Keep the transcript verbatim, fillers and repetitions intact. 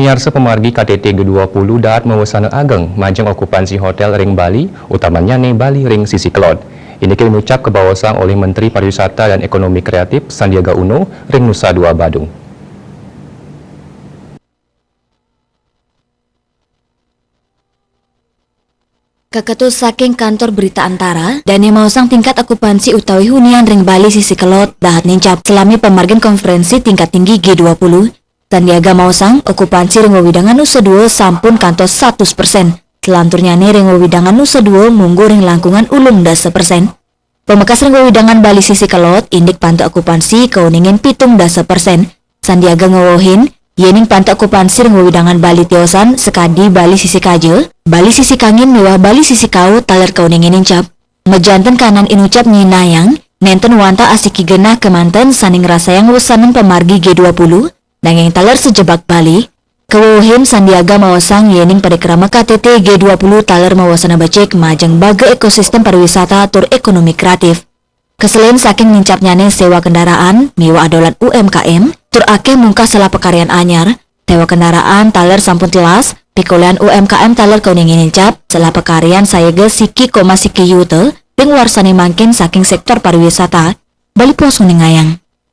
Nyarsa pamargi K T T G dua puluh dahat mawasana ageng majeng okupansi hotel ring Bali, utamannyane Bali ring sisi kelod. Indike inucap kabaosang olih Menteri Pariwisata dan Ekonomi Kreatif Sandiaga Uno ring Nusa Dua Badung. Kaketo saking Kantor Berita Antara, dane maosang tingkat okupansi utawi hunian ring Bali sisi kelod dahat nincap salami pamargin konferensi tingkat tinggi G dua puluh. Sandiaga maosang okupansi ring wewidangan Nusa Dua sampun kantos satus persen. Selanturnyane ring wewidangan Nusa Dua mungguh ring langkungan ulung dasa persen. Pamekas ring wewidangan Bali sisi kelod, indik panta okupansi kauningin pitung dasa persen. Sandiaga ngewehin, yening panta okupansi ring wewidangan Bali tiosan sakadi Bali sisi kaja, Bali sisi kangin miwah Bali sisi kaur taler kauningin nincap. Majanten kanan inucap nyinayang, nenten wantah asiki genah kemanten sane ngrasayang wewidangan pamargi G dua puluh, nanging taler sajebag Bali, kawewehin Sandiaga maosang yening parikrama K T T G dua puluh taler mawasana becik majeng baga ekosistem pariwisata tur ekonomi kreatif. Kaselin saking nincapnyane sewa kendaraan miwah adolan U M K M, tur akeh mungkah salah pakaryan anyar, sewa kendaraan taler sampun telas, pikolihan U M K M taler kauningin nincap, salah pakaryan sayaga siki koma siki yuta, ring warsane mangkin saking sektor pariwisata. Bali Post nguningayang.